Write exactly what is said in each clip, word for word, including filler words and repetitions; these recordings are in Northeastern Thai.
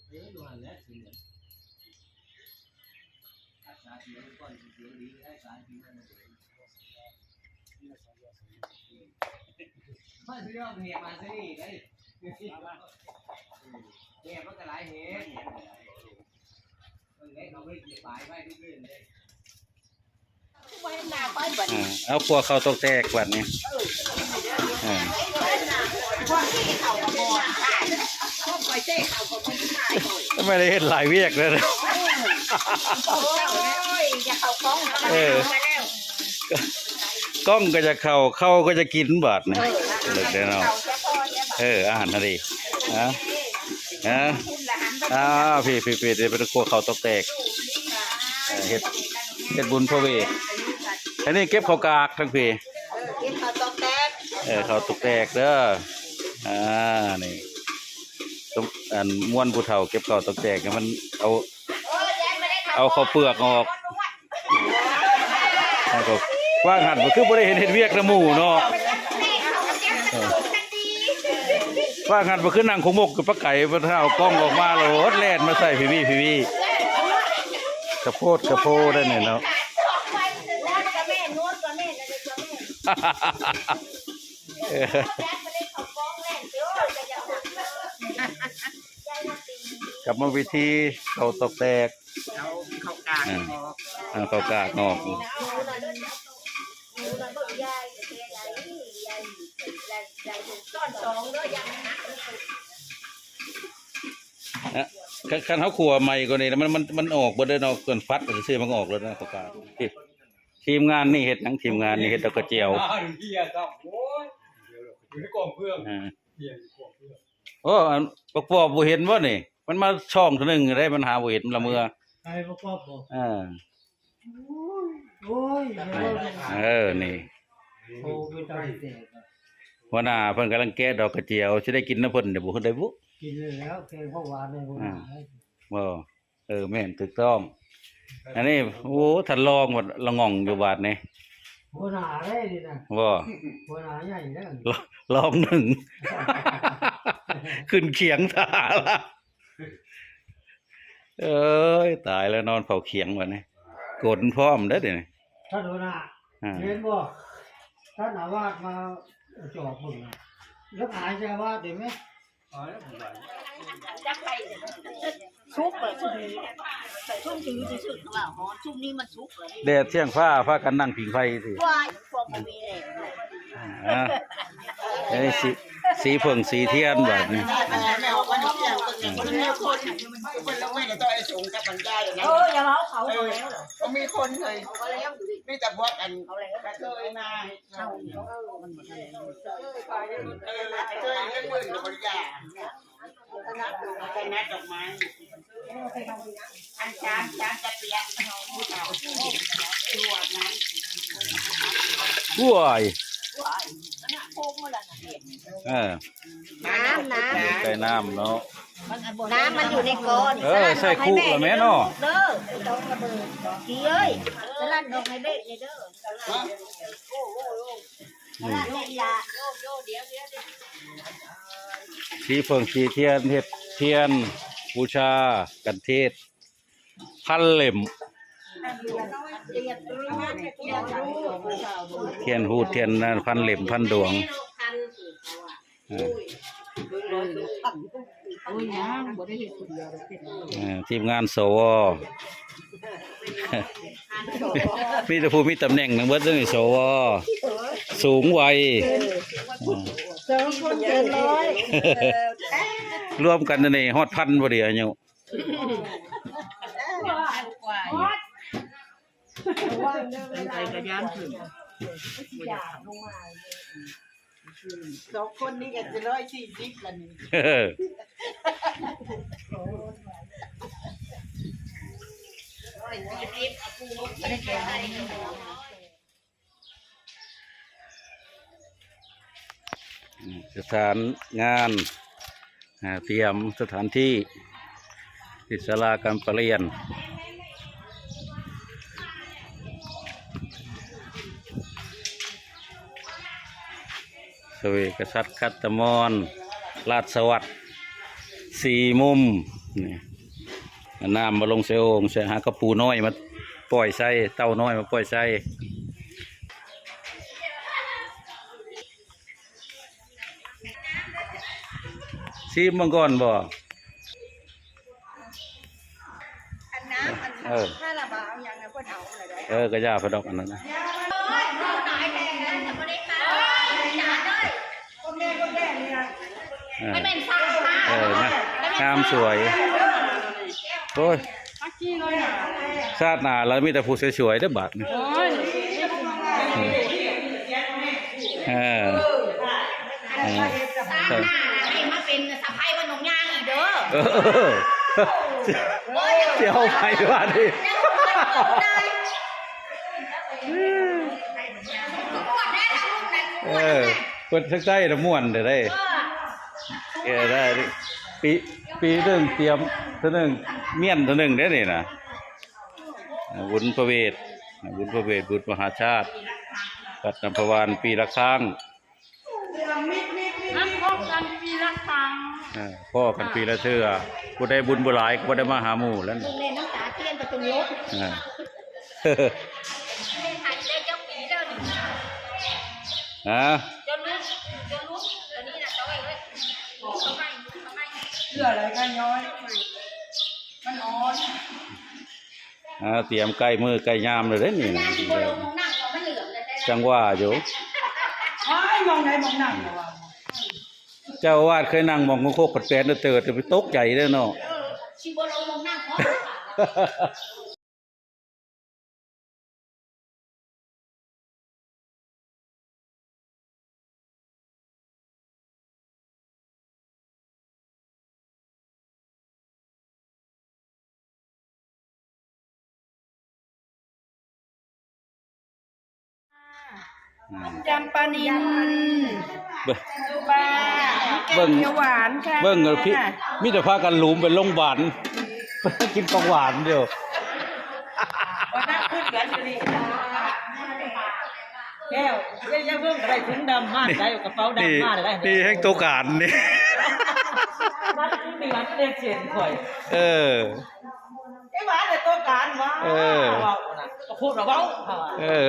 เออดูหันแล้วสิเนี่ยรักษาเสียงก่อนเสียงดีให้สารกินนั่นเลยมาซื้อเอาแหบมาซื้อนี่เลยแหบมันก็หลายแหบเออให้เขาไปเก็บปลายไว้เรื่อยๆเลย อ่าเอาพวกเขาตกแตกบัดนี้อ่าทำไมได้เห็นหลายเวียกเลยนะเออกล้องก็จะเข้าเข้าก็จะกินบาดนี่เลิกได้เนาะเอออาหารทะเลนะนะอ่าพี่พี่พี่เดี๋ยวไปครัวเขาตกแตกเออเฮ็ดเฮ็ดบุญพระเวท อันนี้เก็บข้าวกากทั้งพีเออเก็บข้าวตอกแตกเออข้าวตอกแตกเด้ออ่านี่ต้องอันม่วนผู้เฒ่าเก็บข้าวตอกแตกให้มันเอาเอาข้าวเปลือกออกแล้วก็ว่างหันมันคือบ่ได้เห็นเห็นเวียกนะหมู่เนาะเออว่างหันมันคือนั่งขงมกกับปลาไก่มันเอากล้องออกมาโลดแล่นมาใส่พีวีพีวีกระโพดกระโพดได้เนี่ยเนาะ กลับมาวิธีเขาตกแตกเอาเขากากออกเอาเขากากออกนะคันคันเขาขัวใหม่กว่านี้แล้วมันมันมันออกบ่ได้เนาะเกินฟัดซื่อมันก็ออกแล้วนะเขากาก ทีมงานนี่เฮ็ดหยังทีมงานนี่เฮ็ดดอกกระเจียวอ่าเดี๋ยวเดี๋ยวเดี๋ยวอยู่ในกองเพื่อนอ่าเดี๋ยวอยู่กองเพื่อนโอ้อันปกปอบบ่เห็นบ่นี่มันมาช่องเทื่อหนึ่งได้มันหาบ่เห็นละเมือไอ้ปกปอบบ่อ่าโอ้ยเออนี่โอ้เป็นตาแตกอะหัวหน้าเพิ่นกำลังแกะดอกกระเจียวสิได้กินนำเพิ่นเด้อบ่ได้บุกินเลยแล้วแกงผักหวานเลยหัวหน้าอ่าบ่ เออแม่นถูกต้อง อันนี้โอ้ท่านรองหมดละง่องอยู่บาดนี่หัวหน้าได้ดีนะบ่หัวหน้าใหญ่ได้ลองหนึ่ง ขึ้นเขียงทหารละเอ้ยตายแล้วนอนเผาเขียงวันนี้กดพร้อมได้เดี๋ยวนี้ท่านหัวหน้าอ่าเห็นบ่ท่านอาวาสมาจอบมึงนะแล้วหายใจว่าเดี๋ยวไหม ซุกเลยซุกนี้ใส่ซุกจืดที่สุดว่าหอมซุกนี้มันซุกเลยแดดเที่ยงฟ้าพากันนั่งผิงไฟสิว้ายพวกมันมีแหล่งอ่าอันนี้สีสีเผิงสีเทียนแบบนี้แม่ออกมาเที่ยงก็ยังคนเดียวคนคนละเว้นแล้วต้องไอ้สงกับบรรยายนะเอออย่าเมาเขาเอาแล้วเหรอก็มีคนเคยมีแต่พวกอันกระเทยมา กล้วยเออน้ำน้ำใส่น้ำเนาะน้ำมันอยู่ในก้อนเออใส่คุแล้วแม่เนาะเด้อพี่เอ้ยสลัดดอกไม้เบกเลยเด้อ อืม สีเผิงสีเทียน เฮ็ดเทียน บูชา กันเทศ พันเล่ม เทียนฮูด เทียนนั้น พันเล่ม พันดวง เออ โอ้ย ยังบ่ได้เฮ็ดคนเดียวเลย เออ ทีมงาน สว มีแต่ผู้มีตำแหน่งทั้งเบิดเลย สว สูงวัย สองคนเจ็ดร้อย รวมกันนี่ฮอดพันพอดีอายุ ไปกระย่านถึง สองคนนี้ก็จะร้อยสี่สิบแล้วนี่ สถานงาน อ่า เตรียมสถานที่ ที่ศาลาการประเรียน สเวกฉัตร คัตตมร ราชวัตร สี่มุม นี่ เอาน้ำมาลงใส่โอ่ง ใส่ หากระปูน้อยมาปล่อยใส่ เต่าน้อยมาปล่อยใส่ ซีมเบิ่งก่อนบ่ อันน้ำอัน เออ ถ้าระบายเอายังไงเพิ่นเอาอะไรได้ เออ ก็อย่าเพิ่นดอกอันนั้นนะ เออ เออ นะ งามสวย โอ้ย ชาติหน้าเรามีแต่ผู้สวยๆเด้อบาดนี้ โอ้ย เออ เออ ซาดหน้าให้มาเป็นสะใภ้บ้านหนองยางอีกเด้อ เออ เสียวไปว่าดิ เออ เพิ่นทั้งใต้ทั้งม่วนเด้อเด้ เออ ได้ ปี ปีหนึ่งเตรียมเทื่อหนึ่ง เมี้ยนเทื่อหนึ่งเด้อนี่นะ บุญพระเวท บุญพระเวท บุญมหาชาติ วัดอัมพวัน ปีละครั้ง นัดพบกันปีละครั้ง เออ พ้อกันปีละเทื่อ ผู้ใดบุญบ่หลายก็บ่ได้มาหาหมู่แล้ว เบิ่งแน่น้ำตาเทียนไปจนลด เออ หายใจเจ้าปีแล้วนี่ ฮะ จนลุก จนลุก ตัวนี้นะ เจ้าเอ้ย ลุกเข้าไป ลุกเข้าไป เชื่ออะไรก็ย้อย มันอ่อน อ่า เตรียมใกล้มื้อใกล้ยามเลยเด้อนี่นะ จังหวะอยู่ อ้าย มองไหนมองนั่งวะ เจ้าอาวาสเคยนั่งมองโคกๆ แปดๆ เติร์ดๆ ไปตกใจเด้อเนาะ เออ สิบ่ลงมองนั่งเพราะ อืม จำปานิล เบิ่ง ดูบา เบิ่ง แกงเขียวหวานค่ะ เบิ่งเอาพี่ มีแต่พากันหลุมเป็นโรงพยาบาล กินของหวานเดียว วันนั้นพูดเหมือนอยู่นี่ แก้ว เอ้ย อย่าเบิ่งอะไร ถุงดำมาได้ กระเป๋าดำมาได้ นี่แฮงโตการนี่ มันเหมือนเรียนเสียงข่อย เออ ไอ้หวานเนี่ยโตการหวาน เออ เว้าน่ะ ก็พูดว่าเว้า เออ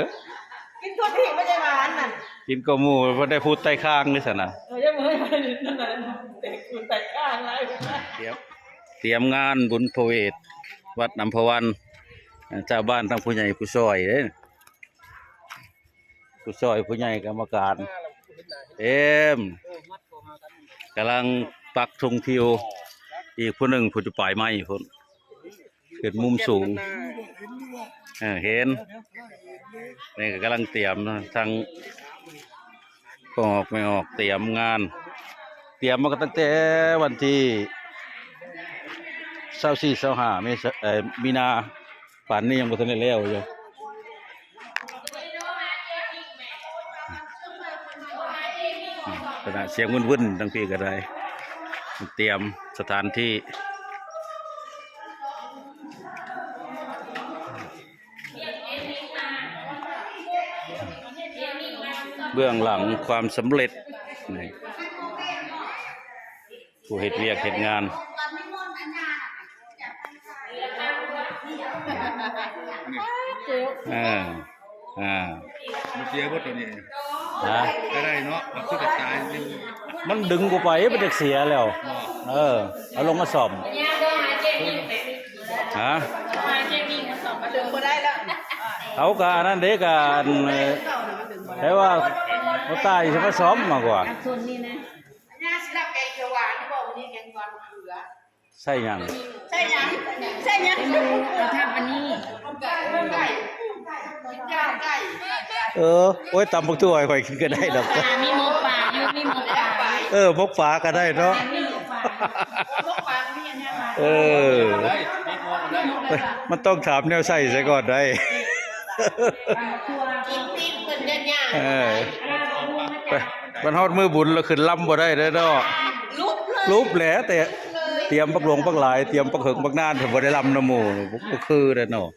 กินทั่วที่ไม่ใช่หวานน่ะ กินก็หมู่บ่ได้พูดใต้ข้างนี่ซั่นน่ะ เออ ยังบ่ได้นั่นน่ะ แต่พูดใต้ข้างหลาย เตรียม เตรียมงานบุญพระเวท วัดอัมพวัน ชาวบ้านทั้งผู้ใหญ่ผู้ซอยเด้ ผู้ซอยผู้ใหญ่กรรมการ เต็ม กำลังปักธงทิว อีกผู้หนึ่งผู้จะปลายไม้พุ้น ขึ้นมุมสูง เออ เห็น นี่ก็กำลังเตรียมนะ ทั้งพ่อออกแม่ออก เตรียมงาน เตรียมมาก็ตั้งแต่วันที่ซาวสี่ ซาวห้า เมษา เอ่อ มีนา ป่านนี้ยังบ่ทันได้แล้วอยู่ ขณะเสียงวุ่นๆ ทั้งพี่ก็ได้ เตรียมสถานที่ เบื้องหลังความสำเร็จ นี่ ผู้เฮ็ดเวียกเฮ็ดงาน เออ อ่า มันเสียเบิดตัวนี้ ฮะ ก็ได้เนาะ มันคือกับตายนี่ มันดึงกูไป มันจะเสียแล้ว เนาะ เออ เอาลงมาซ่อม ฮะ เอาก็อันนั้นเด้ ก็อัน เอ่อ แต่ว่าบ่ตายสิมาซ่อมมากกว่า ใส่หยัง ใส่หยัง ใส่หยัง เอาทำอันนี้ เออ โอ้ย ตำบักถั่วให้ข่อยกินก็ได้ดอก มีหมกปลาอยู่ มีหมกปลา เออ หมกปลาก็ได้เนาะ มีหมกปลา เออ มันต้องถามแนวใส่ซะก่อนได้ กินปิ้งเพิ่นเด้อย่า เออ ไป มันฮอดมื้อบุญแล้วขึ้นลำบ่ได้เด้อเนาะ ลุบเลย ลุบแหละ แต่เตรียมบักหลวงบักหลาย เตรียมบักเหิงบักนาน บ่ได้ลำนำหมู่ บ่คือเด้อเนาะ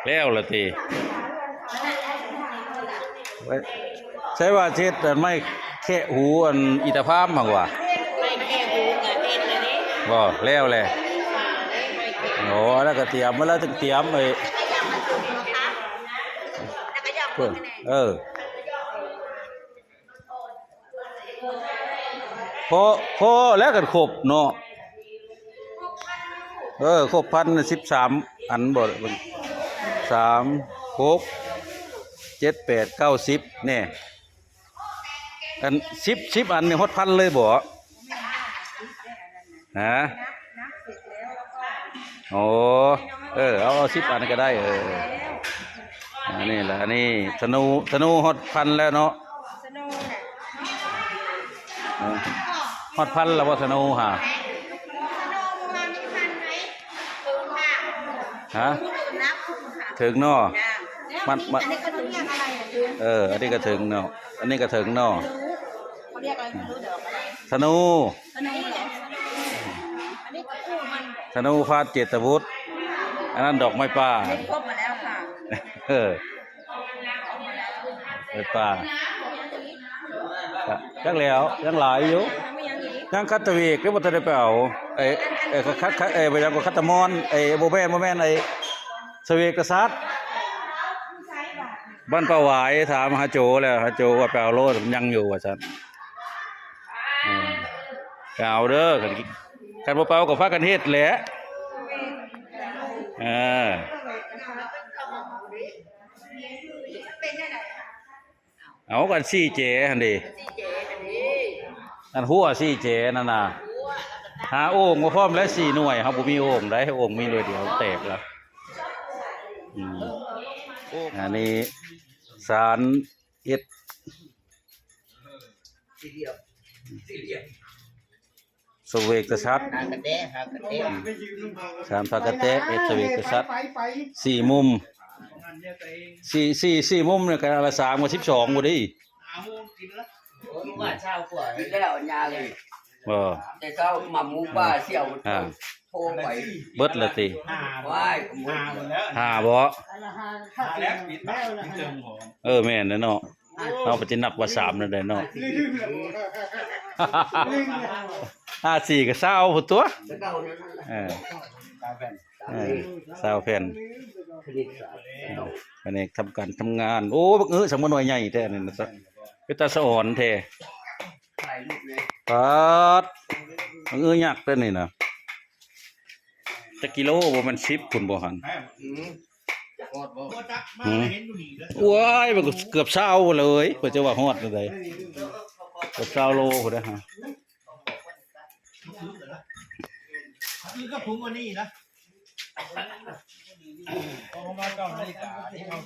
แล้วละติ ใช่ว่าเช็ดอันไม้แคะหูอันอิฐพามมากกว่า ไม่แค่หูกับเอ็นเลยนี่ บ่ แล้วแหละ โอ้ แล้วก็เตรียมไว้แล้ว เตรียมไอ้ เพิ่น เออ พอ พอแล้วกันครบเนาะ เออ ครบพันสิบสามอันบ่ สาม หก เจ็ด แปด เก้า สิบ แน่ อัน สิบ สิบอันนี่ฮอดพันเลยบ่ ฮะ อ๋อ เออ เอา เอา สิบอันก็ได้ เออ อันนี้ละ อันนี้ธนู ธนูฮอดพันแล้วเนาะ เออ ฮอดพันแล้วบ่ธนูฮะ ฮะ ถึงเนาะ มัน มัน เออ อันนี้ก็ถึงเนาะ อันนี้ก็ถึงเนาะ เขาเรียกอะไรไม่รู้ เดี๋ยวเอาไป ธนู ธนูเหรอ อันนี้ก็คู่มัน ธนูพาดเจตวุฒิ อันนั้นดอกไม้ป่า ครบมาแล้วค่ะ เออ ไม้ป่า จักแล้ว ยังหลายอยู่ ยังคัตเวก หรือบ่ทันได้ไปเอา ไอ้ ไอ้ คัต คัต ไอ้ บ่ยังก็คัตมอน ไอ้ บ่แม่น บ่แม่น ไอ้ สเวกกษัตริย์ บ้านป้าหวาย ถามหาโจแล้ว หาโจว่าไปเอาโลด มันยังอยู่ว่าซั่น อืม ก็เอาเด้อ คัน คันบ่ไปเอาก็พากันเฮ็ดแหละ เออ เอากันสี่เจหั่นเด้ อันหัวสี่เจนั่นน่ะ หาโอ่งมาพร้อมแล้วสี่หน่วย เฮาบ่มีโอ่งได้ โอ่งมีหน่วยเดียวแตกแล้ว อืม อันนี้สารเอ็ด สี่เหลี่ยม สี่เหลี่ยม สเวกกษัตริย์ หางกระแตะ หางกระแตะ สามพระกระแตะ เอ็ดสเวกกษัตริย์ สี่มุม สี่ สี่ สี่มุมเนี่ย กันละสามกับสิบสองบ่ได้ โอ้ย มาเช้ากว่า แล้วยาเลย เออ แต่เช้ามาหมูป่าเสี่ยว อ่า โทรไป เบิดละติ ไหว้ ห้าบ่ ห้าแล้ว ปิดปากปิดเจิงหอม เออ แม่นแล้วเนาะ เฮาไปสินับว่าสามนั่นแหละเนาะ ห้าสี่ก็ซาวพุ้นตั๊ว เออ เออ ซาวแผ่น เออ แผนกทำการทำงาน โอ้ บักอื้อ สมมุติหน่วยใหญ่แท้นี่นะ เป็นตาสะออนแท้ ปาด บักอื้อยักษ์แท้นี่นะ จักกิโล บ่แม่นสิบพุ้นบ่หั่น อืม อืม โอ้ย มันก็เกือบซาวเลย เพิ่นจะว่าฮอดเลย เกือบซาวโลพุ้นนะฮะ คือกับผมวันนี้นะ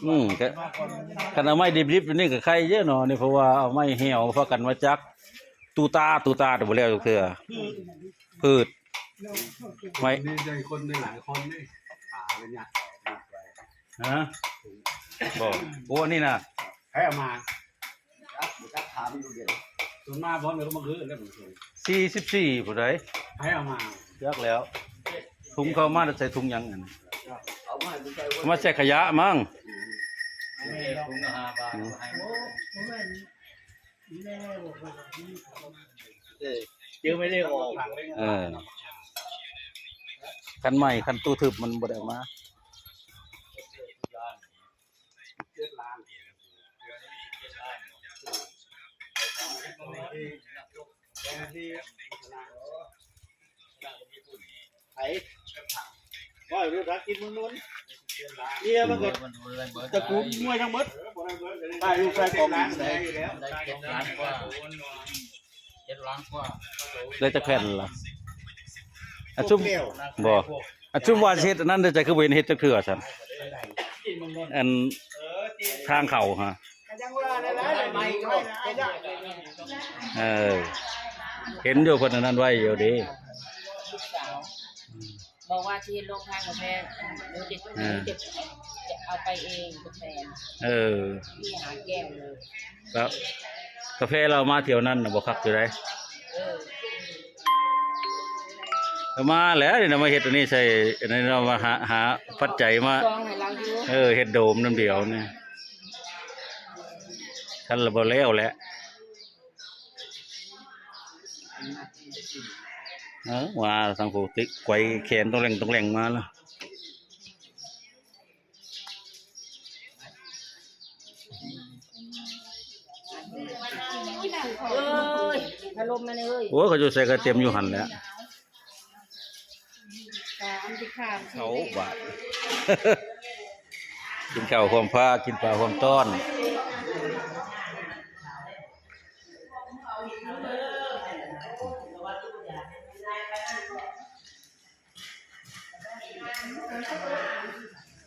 อืม ก็ คันเอาไม้ดิบๆ นี่ก็ไข่เยอะเนาะ นี่เพราะว่าเอาไม้เหี่ยวพากันมาจัก ตูตา ตูตา แต่บ่แล้วจักเทื่อ พืช ไม้ นี่ได้คนได้หลายคนนี่ ขาเลยเนี่ย ฮะ บ่ โอ้ นี่นะ ใครเอามา ครับ เดี๋ยวจะถามดูเดี๋ยว ส่วนมากพร้อมเลยก็มาคือเรื่องของส่วน สี่สิบสี่ ผู้ใด ใครเอามา จักแล้ว ถุงเข้ามาแล้วใส่ถุงหยังอัน เอามาให้ผู้ชายคน เอามาใส่ขยะมั้ง เจอไม่ได้ออก เออ คันใหม่ คันตู้ทึบมันบ่ได้มา ไอ้ ว่าอยู่รักกินเมืองนนท์ เนี่ยมันก็ตระกูลมวยทั้งหมด ตายลูกชายกองบินได้ ได้เจ็ดล้านกว่า เจ็ดล้านกว่า ได้จักแผ่นล่ะ อ่ะ ซุม บ่ อ่ะ ซุมว่าสิเฮ็ดอันนั้น แต่คือบ่เห็นเฮ็ดจักเทื่อซั่น อันทางเข้าฮะ เออ เห็นอยู่เพิ่นอันนั้นไว้อยู่เด้ บอกว่าที่โรงทานกาแฟ หนูจะ อ่า หนูจะ จะเอาไปเองกาแฟ เออ ที่หาแก้วเลย แล้วกาแฟเรามาเที่ยวนั้นน่ะบ่คักอยู่ได๋ เออ ก็มาแล้วนี่นะ มาเฮ็ดอันนี้ใส่ อันนี้เรามาหา หาปัจจัยมา ซองให้เราอยู่ เออ เฮ็ดโดมน้ำเดียวนี่ คันละบ่แล้วแหละ เออ ว่าทางผู้ติไกวแขนต้องแรงต้องแรงมาแล้ว เอ้ย อารมณ์มันเอ้ย โอ้ย เขาอยู่ใส่กระเต็มอยู่หั่นแหละ สามสิบห้า เขาบาด กินข้าวห่วมพา กินปลาห่วมต้อน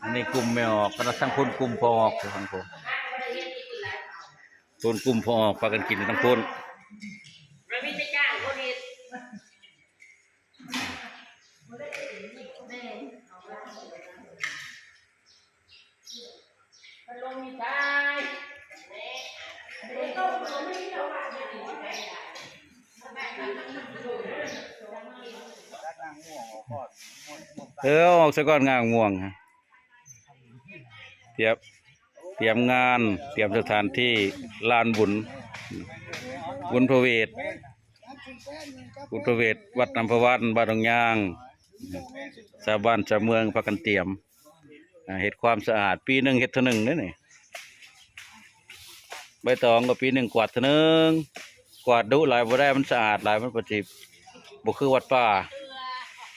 อันนี้กลุ่มแม่ออก ก็ทั้งคนกลุ่มพ่อออก ทั้งคน คนกลุ่มพ่อออก พากันกินทั้งคน เออ ออกซะก่อน ง่างม่วงฮะ เตรียม เตรียมงาน เตรียมสถานที่ ลานบุญ บุญพระเวท บุญพระเวท วัดอัมพวัน บ้านดงยาง ชาวบ้านชาวเมืองพากันเตรียม อ่า เฮ็ดความสะอาด ปีหนึ่งเฮ็ดเทื่อหนึ่งเด้อนี่ ใบตองก็ปีหนึ่งกวาดเทื่อหนึ่ง กวาดดุหลายบ่ได้ มันสะอาดหลาย มันปฏิบ่คือวัดป่า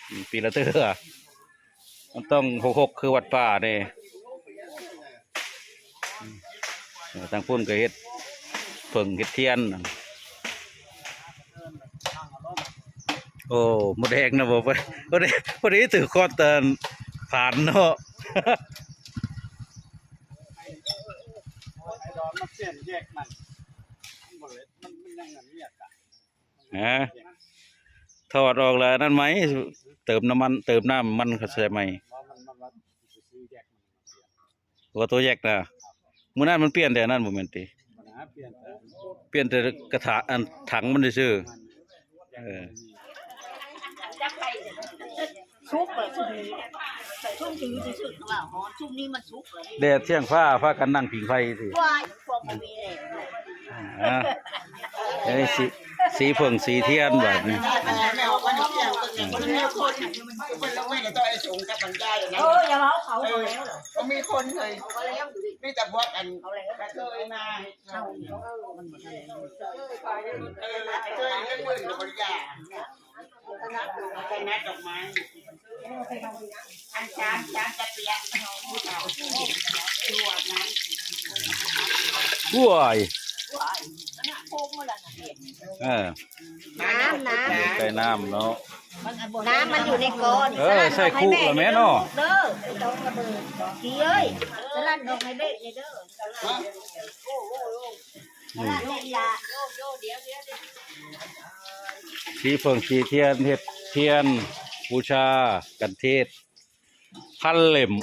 อืม ปีละเทื่อ มันต้องหกหก คือวัดป่านี่ เออ ทางพุ้นก็เฮ็ดเผิ่งเฮ็ดเทียน โอ้ มดแดงนะบ่ พอดี พอดี พอดีถือคอนเตินผ่านเนาะ ไอ้ดอนมันเส้นแยกมัน มันบ่เล็ด มัน มันยังอันเนี้ยกะ ฮะ ถอดออกแล้วนั่นไหม เติมน้ำมัน เติมน้ำมันเข้าใส่ใหม่ ว่ามัน มันว่าสิซื้อแยกมัน ว่าตัวแยกนะ มื้อนั้นมันเปลี่ยนแต่นั่นบ่แม่นติ มันหาเปลี่ยนแต่ เปลี่ยนแต่กระถาง อันถังมันซื่อๆ เออ ซุกเลยซุกนี้ ใส่ซุ่มจืดซื่อๆ ว่าหอมซุ่มนี้มันซุกเลย แดดเที่ยงฟ้าพากันนั่งผิงไฟสิ ว้าย พวกมันมีแหล่ง อ่า อันนี้สี สีเผิ่งสีเทียนแบบนี้ เออ อย่าเอาเขาเอาแล้วเหรอ ก็มีคนเคย มีแต่พวกอันกระเทยมา เออ มันหมดแล้ว เออกระเทยเรื่องเงินกับบริจาค คณะดอกไม้ อันจาน จานจะเปียก ผู้เฒ่า ผู้เฒ่า ไอ้หัวนั้น โอ้ย เออ น้ำ น้ำ ใส่น้ำเนาะ น้ำมันอยู่ในก้อน เออ ใส่คุแล้วแม่เนาะ เด้อ ไอ้ตองกระเบิด พี่เอ้ย สลัดดอกไม้เบกเนี่ยเด้อ อืม สลัดเนี่ยอีหละ โย โย เดี๋ยว เดี๋ยว เดี๋ยว สีเผิ่งสีเทียน เฮ็ดเทียน บูชา กันเทศน์ พันเล่ม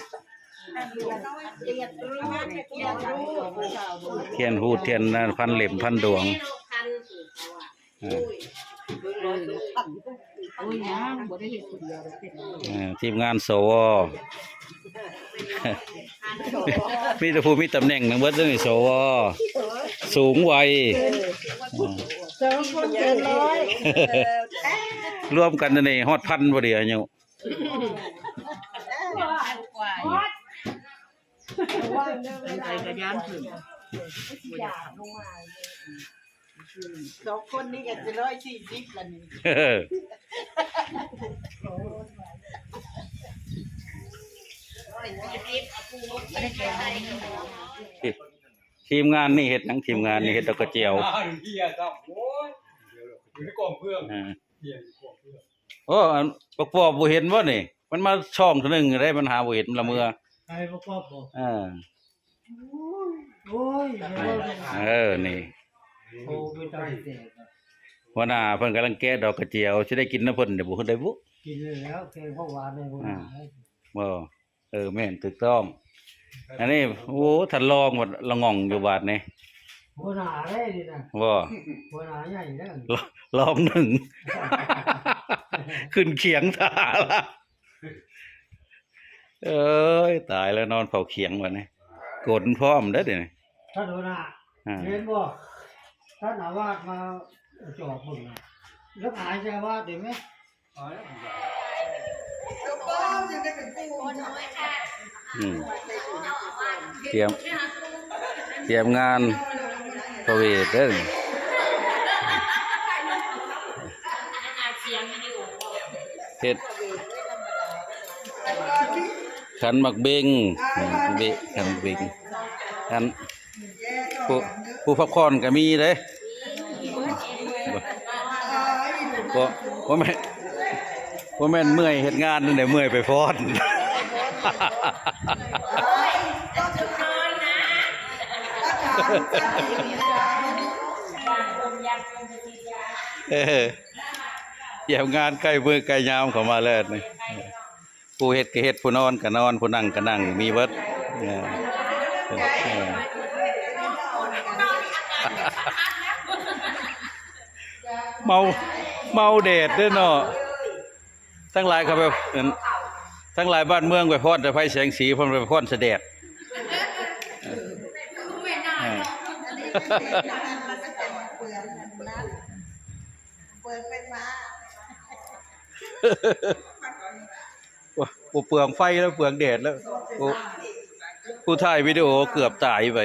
เทียนฮูด เทียนนั่น พันเล่ม พันดวง เออ โอ้ยยังบ่ได้เฮ็ดคนเดียวเลยเป็น เอ่อ ทีมงาน สว มีแต่ผู้มีตำแหน่งทั้งเบิดเลย สว สูงวัย สองคนเกินร้อย รวมกันนี่ฮอดพันพอดีอายุ ไปกระยานถึง สองคนนี้ก็จะร้อยสี่สิบแล้วนี่ ทีมงานนี่เฮ็ดหยัง ทีมงานนี่เฮ็ดดอกกระเจียว เบียร์ครับ โอ้ย อยู่ในกล่องเพื่อน อ่า เบียร์อยู่กล่องเพื่อน โอ้ อัน บักปอบบ่เห็นบ่นี่ มันมาช่องเทื่อหนึ่งได้ มันหาบ่เห็นละเมือ ใครประกอบบ่ เออ โอ้ย เออ นี่ โอ้ เป็นตาแสบอะ หัวหน้าเพิ่นกำลังแกะดอกกระเจียว สิได้กินนำเพิ่นเด้อบ่ ได้บุ กินเลยแล้ว แกงผักหวานในหัวหน้า อ่า บ่ เออ แม่น ถูกต้อง อันนี้ โอ้ ท่านรองหมดละง่องอยู่บาดนี้ หัวหน้าได้นี่นะ บ่ หัวหน้าใหญ่เด้อ รองหนึ่ง ขึ้นเขียงท่าละ เอ้ย ตายแล้ว นอนเฝ้าเขียงบัดนี้ กลนพร้อมเด้อเดี๋ยวนี้ ท่านหัวหน้า อ่า เห็นบ่ ท่านอาวาสมาจอบเบิ่งนะ แล้วหายใจอาวาสเห็นไหม อืม เตรียม เตรียมงานพระเวทเด้อ เฮ็ด ขันหมากเบง อืม เบะ ขันหมากเบง อัน ผู้ ผู้พักผ่อนก็มีเด้ บ่ บ่แม่น บ่แม่นเมื่อยเฮ็ดงานนั่นแหละ เมื่อยไปฟ้อน เออ เตรียมงานใกล้มื้อใกล้ยามเข้ามาแล้วนี่ ผู้เฮ็ดก็เฮ็ด ผู้นอนก็นอน ผู้นั่งก็นั่ง มีเบิด เออ เออ เมา เมาแดดเด้อเนาะ ทั้งหลายเขาไป ทั้งหลายบ้านเมืองไปฟ้อนแต่ไฟแสงสี เพิ่นไปฟ้อนแต่แดด เออ เปิดไฟฟ้า โอ้ บ่เปลืองไฟแล้ว เปลืองแดดแล้ว โอ้ ผู้ถ่ายวิดีโอเกือบตายไป